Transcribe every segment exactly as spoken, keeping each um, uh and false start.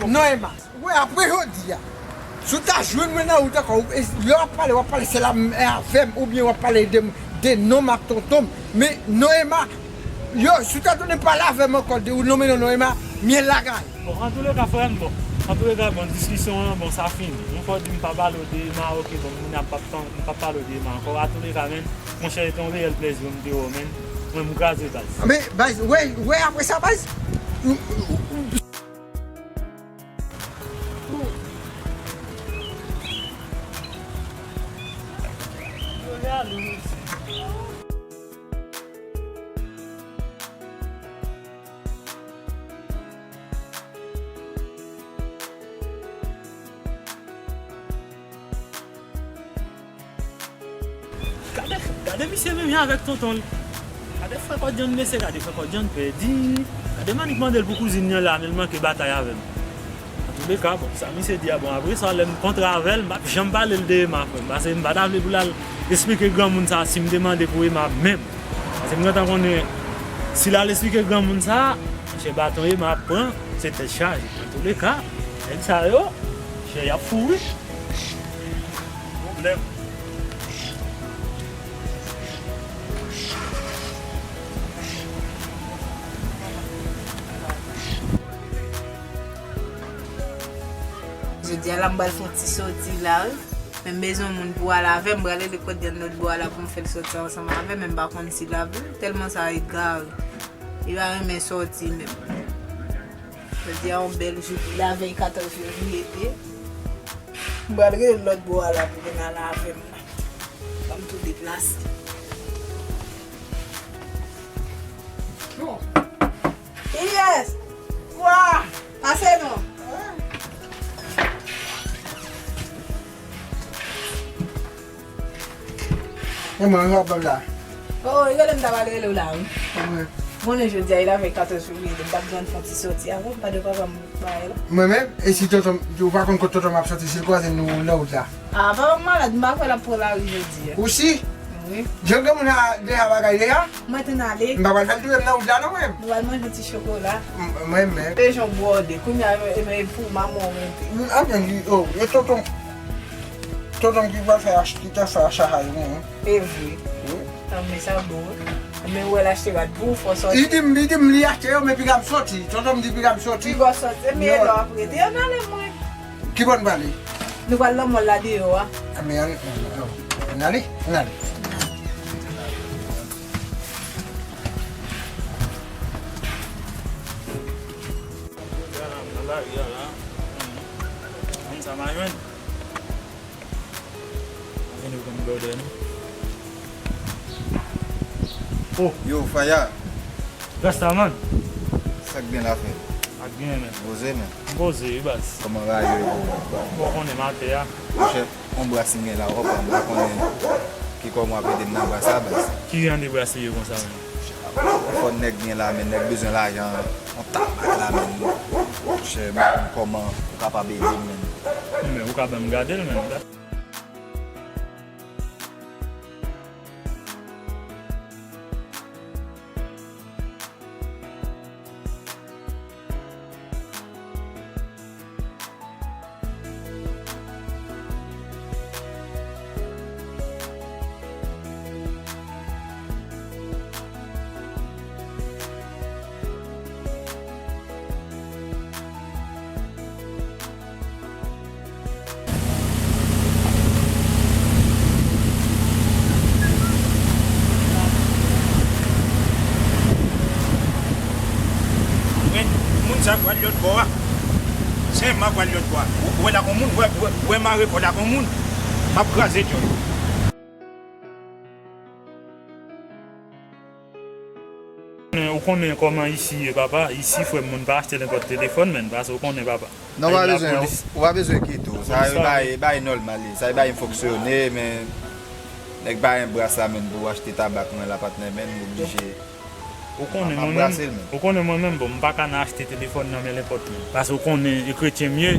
Non, Emma. Wè, apre jodi a, si w ta jwenn mwen nan wout ankò, lè w ap pale, w ap pale sèl avè m, oubyen w ap pale de, de nonm ak tonton m. Men non, Emma, yo, si w ta tounen pale avè m ankò, de ou nonmen non, non, Emma, mye lagay. Bon, antouleka, frè m, bon. Antouleka, bon, diskisyon an, bon, sa fini. Yon fwa w di m pa pale w de Emma, oke, bon, moun ap, m p ap pale w de Emma ankò. Antouleka, men, monchè, e te yon reyèl plèzi pou m te wè w, men. Mwen, m kraze, baz. Men, baz, wè, wè, apre sa, baz. Gade, gade misye menm jan avèk tonton l. Gade frè Kòdjann mesye, gade frè Kòdjann pèdi. Gade Manik mande l pou kouzin li an la, men l manke batay avè m. Antouleka, bon, sa misye di a, bon, apre sa, lè m kontre avè l, m p ap janm pale l de Emma, frè m, paske m pa ta vle pou l al esplike granmoun sa si m te mande pou Emma menm. Paske m gentan konnen, si l al esplike granmoun sa, monchè, baton Emma ap pran, se tèt chaje. Antouleka, nèg sa yo, monchè, y ap fou, wi. Pwoblèm. Jodi a la, m pral fè yon ti soti la, wi. Men m bezwen yon moun pou al avè m, m pral rele Kòdyann lòt bò a la pou m fè l soti ansanm avè m, men m pa konn si l ap vle, tèlman sa egare. Li pa renmen soti menm. Jodi a yon bèl jou, lavèy katòz fevriye te ye. M pral rele lòt bò a la pou vin al avè m la. Ban m tou deplase. Bon. Yes! Kwa! Pase non. E mwen, w ap ban m la. Oh, e gade m ta pral rele w la, wi. Mwen. Konnen jodi a, e lavèy katòz fevriye, m t ap bezwen fè yon ti soti avè w, m pa dwe papa m bay la. Mwen menm, e si tonton, ou pa konn kot tonton m ap soti, si l kwaze nou nan wout la? Ah, papa m malad, m pa kwè l ap pran lari jodi a. Ou si? Wi. Jan granmoun a deja bagay deja? Mwen te n ale. M pa pral fè l touye m nan wout la non, mwen. Nou al manje ti chokola. M-, mwen menm. Te jan bwòde. Kounye a, e, e, e pou manman w rete. M, anben, li, oh, e tonton. Tonton m ki pral fè ach-, ki te fè acha a yo, mwen. E vre. Wi. Anben, sa bon. Men wè l achte rad pou ou, fò sòti. Li di m, li di m li achte yo, men piga m soti. Tonton m di piga m soti. Piga w soti. Men lè w ap rete, ann ale mwen. Ki bò n prale? Nou pral nan mòl la deyò a. A, men ann, ann, ann, ann ale, ann ale. Moun sa m a jwenn. Vini pou m blòdè nou. Oh. Yo, Faya. Rasta, man. Sa k gen la, frè? Ak gen, men. Poze, men. M poze, wi, baz. Kòman bagay yo ye pou ou? Bon, konnen m atè a. Monchè, yon bras m gen la, w konprann, m pa konnen ki kòman w ap ede m nan bras la, baz. Ki jan de bras li ye konsa, men? Yon fò nèg gen la, men nèg bezwen lajan, yon tabak la, men. Monchè, m pa konn kòman ou kapab ede m, men. Men ou ka ban m gade l, men. Mwen, moun sa pral lòt bò a. Se m ap pral lòt bò a. Ou, ou wè la kon moun, ou wè, ou wè, ou wè mare kò la kon moun. M ap kraze djòl. Men ou konnen kòman isi ye, papa. Isi, frè m, moun pa achte nenpòt telefòn, men, paske ou konnen, papa. Non, ou pa bezwen, ou pa bezwen kite w. Sa e bagay, bagay nòmal li. Sa e bagay m fonksyone, men nèg pa gen bras la, men, pou achte tabak mwen la, patnè, men, m oblije. Ou konnen mwen menm, ou konnen mwen menm, bon, m pa ka nan achte telefòn nan men nenpòt moun. Paske ou konnen e kretyen m ye.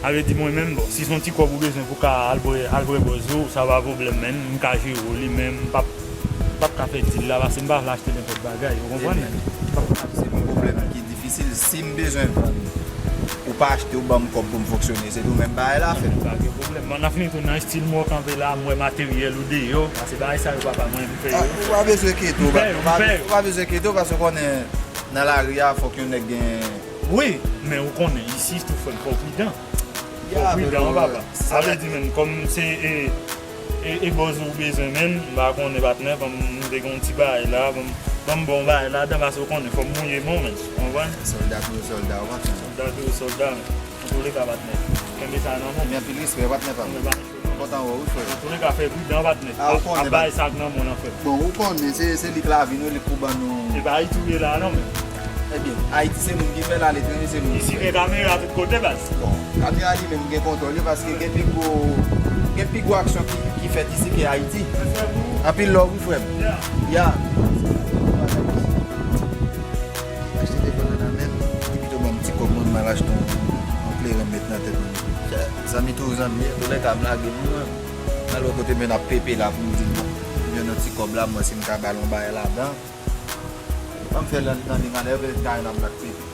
Sa vle di mwen menm, bon, si se yon ti kòb ou bezwen pou ka al bwè, al bwè bòz ou, sa pa pwoblèm, men m ka jere w li, men m p ap, m p ap ka fè dil la, paske m pa vle achte nenpòt bagay, ou konprann, men? M p ap ka. Se yon pwoblèm ki difisil. Si m bezwen vann Ou pa achte, ou ban m kòb pou m fonksyone, se tou menm bagay la fèt. Pa gen pwoblèm. Mwen, nan fini tou nan estil mwen kanpe la, m wè materyèl ou deyò, pase bagay sa yo papa mwen m fè yo. Ou pa bezwen enkyete w, ou pa bezwen enkyete w, paske w konnen nan lari a fòk yon nèg gen. Wi, men ou konnen isi tou fò w pridan. Fò w pridan papa. Sa vle di menm kòm se e, e, e bòz ou bezwen menm, m pa konnen patnè, ban m, m te gen yon ti bagay la, ban m, ban m bon bagay ladan, paske w konnen fò m mouye men w menm, ou konprann? Sòlda toujou sòlda, ou konprann? Sòlda toujou sòlda, men. Antouleka patnè, kenbe sa nan men w. Gen anpil respè patnè pa m. Kontan wè w wi frè. Antouleka fè pridan patnè. A, ou konnen, ap bay sa k nan men w nan frè. Bon, ou konnen se, se li k lavi nou, li k pou ban nou. E pa Ayiti w ye la a non men. Ebyen, Ayiti se moun ki fè l, aletranje se moun ki fè l. Isi gen kamera tout kote baz. Bon, kamera li menm gen kontwòl li paske gen pi gwo, gen pi gwo aksyon ki, ki fèt isi ke Ayiti. Anpil love wi frè m. Ya. Achte telefòn nan nan men m. Li pito ban m ti kòb mwen, m al achte yon, yon kleren m met nan tèt mwen. Zanmi toujou zanmi, antouleka m lage moun mwen. M al wè kote men ap pepe la pou m di bon, m jwenn yon ti kòb la, m wè si m ka ba l yon bagay ladan. Ban m fè l nan, nan li, m al wè petèt m ka jwenn yon bagay pepe.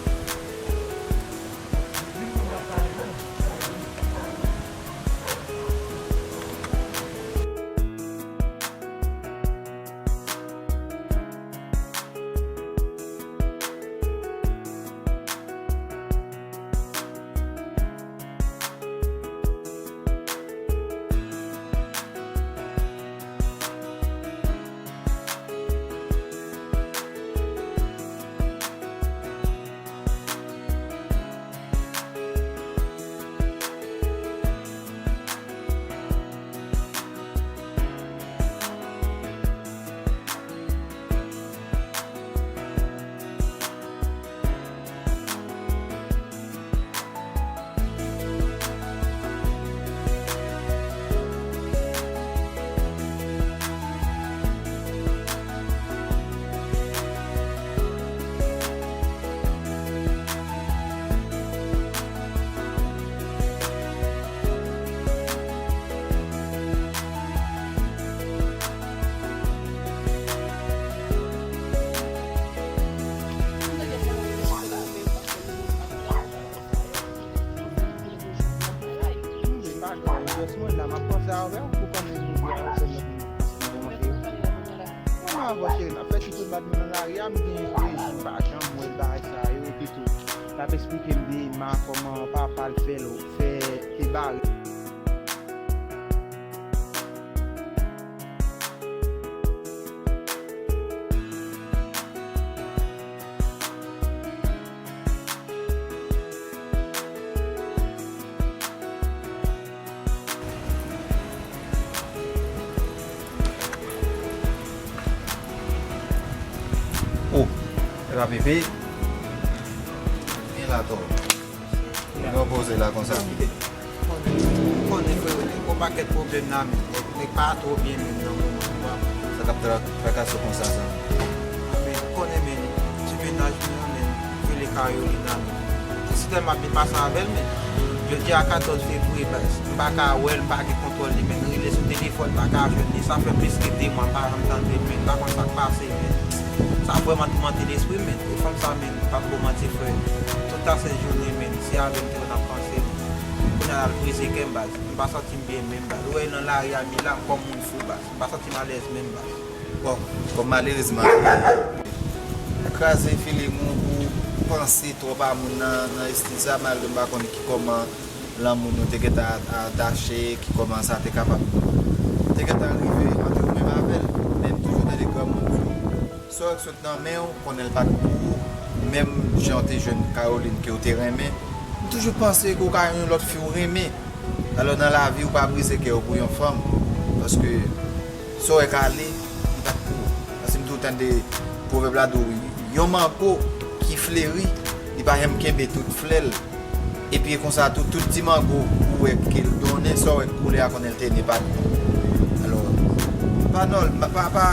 Mwen pa gen jès mwen la, m ap panse avè w pou konnen jodi a se lòt moun ki panse mwen manke yo. Mwen avè w cheri, n ap fè ti fout bat mwen nan lari a, m gen de jou m pa janm wè l bagay sa yo, epi tou l ap esplike m de Emma, kòman papa l fè l, fè te bare. Oh, e pa pepe. Gen la tò. Gen yon poze la konsa. Konnen, konnen, frè, ou gen yon pakèt pwoblèm la, men nèg, nèg pa twò byen menm nan moman, ou konprann? Sa k ap tra-, trakase w konsa, sa? A, men, konnen, men, ti mennaj mwen an, men, rele Carolina, men. Se sitèlman ap byen pase avè l, men. Jodi a katòz fevriye, baz, m pa ka wè l, m pa gen kontwòl li, men. M rele sou telefòn, m pa ka jwenn li. Sa fè plis ke de mwa m pa janm tande l, men. M pa konn sa k pase, men. Sa vrèman toumante lespri m, men. E fanm sa, men, m p ap ba w manti, frè. Tout lasent jounen, men. Se avè l m te konn ap panse. Kounye a l al brize kè m, baz. M pa santi m byen menm, baz. Ou wè nan lari a, m ye la, m kòm moun fou, baz. M pa santi m alèz menm, baz. Bon, kòm malerezman, kraze filim ou, ou panse twòp a moun nan, nan estil sa, malgre m pa konnen ki kòman lanmou nou te gentan a-, atache, ki kòman sa te kapab te gentan rive ant ou menm avè l. Men m toujou tande granmoun di w, sa w wè k sot nan men w, konnen l pa t pou ou, menm jan w te jwenn Caroline ke w te renmen, m toujou panse ke w ka jwenn yon lòt fi w renmen. Alò, nan lavi, ou pa brize kè w pou yon fanm, paske sa w wè k ale, li pa t pou ou. Paske m toujou tande pwovèb la di w, yon mango ki fleri, li pa janm kenbe tout flè l. Epi e konsa tou, tout ti mango ou wè ke l donnen, sa w wè k koulè a konnen l te ne pa t pou ou. Alò, pa nòl, pa, pa, pa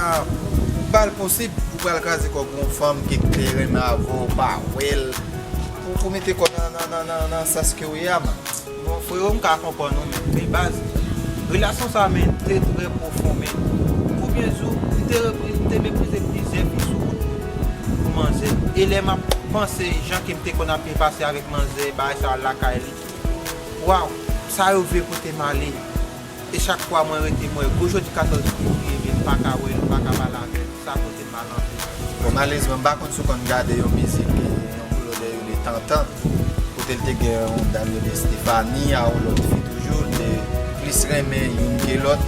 ba l posib pou pral kraze kò pou yon fanm ke te renmen avè w, pa wè l, pou, pou mete kò nan, nan, nan, nan, nan sans ke w ye a, man. Bon, frero, m ka konprann ou, men, men baz, relasyon sa, men, te trè pwofon, men. Konbyen jou, m te repri-, m te meprize plizyè fi sou wout mwen pou manzè. E lè m ap panse jan ke m te konn ap byen pase avèk manzè, bagay sa yo lakay li. Waw, sa yo vle pote m ale. E chak fwa mwen rete, mwen wè gwo jodi katòz fevriye, men m pa ka wè l, m pa ka pale avè l. Sa pote m al anpil. Bon, malerezman, m pa konn si w konn gade yon mizik, yon blòdè yo rele Tantan. Kote l te gen yon dam yo rele Stephanie, a yon lòt fi toujou, li te plis renmen youn ke lòt.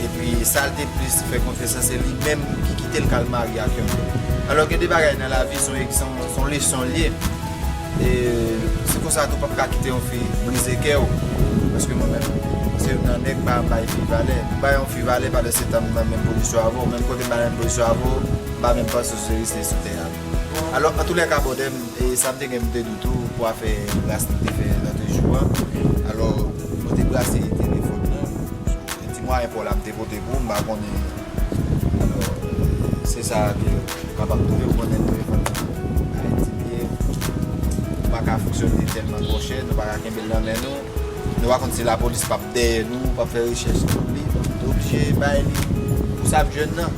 Epi sa l te plis fè konfyans lan, se li menm ki kite l k al marye ak yon lòt. Alò gen de bagay nan lavi, se yon, se yon, se yon leson l ye. E se konsa tou, w p ap ka kite yon fi brize kè w. Paske mwen menm, se youn nan nèg pa bay fi valè. M bay yon fi valè, pandan se tan m nan menm pozisyon avè w. Menm kote m pa nan menm pozisyon avè w, m pa menm panse w se rete sou tè a. Alò, antoulèka, brother m, e sa m te gen pou m te di w tou, pou afè ras nou te fè lòt jou an. Alò, mwen te brase telefòn nan. Yon ti mwayen pa w la m te pote pou w, m pa konnen. Alò, se sa ke w kapab twouve, ou konnen telefòn nan pa etidye, ou pa ka fonksyone tèlman twò chè, nou pa ka kenbe l nan men nou. Nou pa konn si lapolis p ap dèyè nou, p ap fè rechèch sou li. Nou oblije bay li pou sa ap jwenn nan.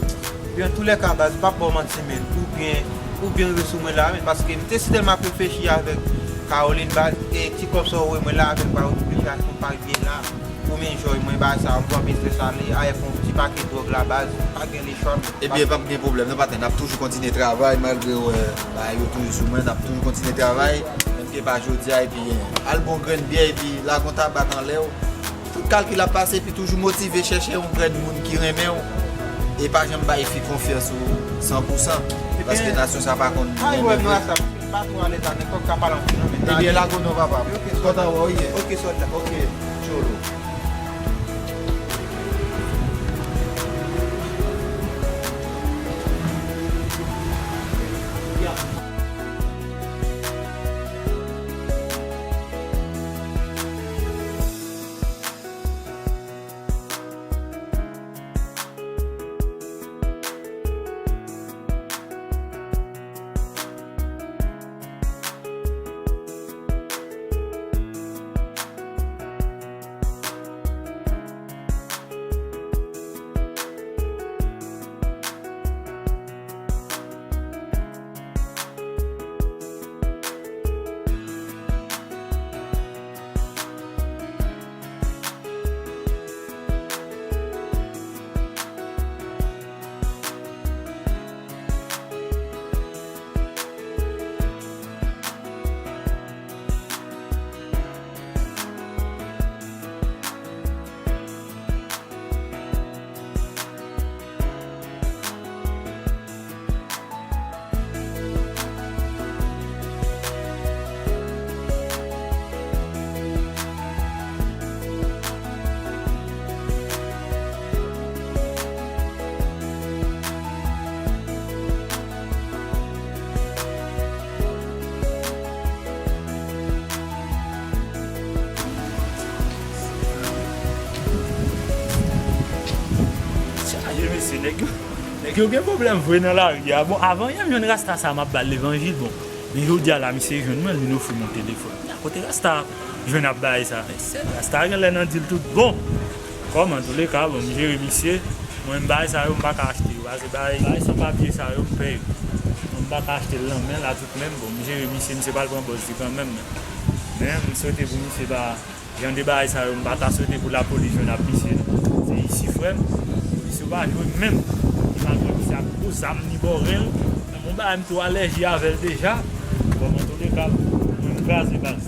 Ebyen, antoulèka, baz, m p ap ba w manti, men, oubyen, oubyen rive sou mwen la, men, paske m te sitèlman ap reflechi avèk Caroline, baz, e ti kòb sa w wè mwen la avèk, baz, oblije ak yon pay byen la, pou m enjoy mwen, bagay sa, m pran biznis ale, avèk yon ti pakèt dwòg la, baz, pa gen lechwa, men. Ebyen, p ap gen pwoblèm, non, patnè, n ap toujou kontinye travay, malgre w wè, bagay yo toujou sou mwen, n ap toujou kontinye travay, menm ke pa jodi a, epi, al bon grenn byè, epi lage yon tabak anlè w. Tout kalkil ap pase, epi toujou motive, chèche yon grenn moun ki renmen w. E pa janm bay fi konfyans ou san pou san. Paske nasyon sa pa konn renmen vre. Ebyen, lage w non, papa. Kontan wè w ye. Ok, sòt la. Ok, tcholo. Chaje mesye, nèg yo, nèg yo gen pwoblèm vre nan lari a. Bon, avan yè m jwenn rasta sa, m ap ba l levanjil, bon. Men jodi a la, misye jwenn mwen, li vin ofri m yon telefòn. Kote rasta a jwenn ap bay sa? Sèl rasta a genlè nan dil tout bon. Kòm, antoulèka, bon, m jere misye. Mwen, bagay sa yo, m pa ka achte yo. Paske bagay, bagay san papye sa yo, m pè yo. Bon, m pa ka achte l nan men l a tout menm. Bon, m jere misye, misye pral pran bòz li kanmenm, men. Men, m swete pou misye pa, jan de bagay sa yo, m pa ta swete pou lapolis jwenn ak misye, non. Se isi, frè m, polis yo pa jwe menm. Malgre misye ak gwo zam ni bòrèl, men yon bagay m tou alèji avè l deja. Bon, antoulèka, mwen, m kraze baz.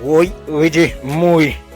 Woy, Redje, m mouri.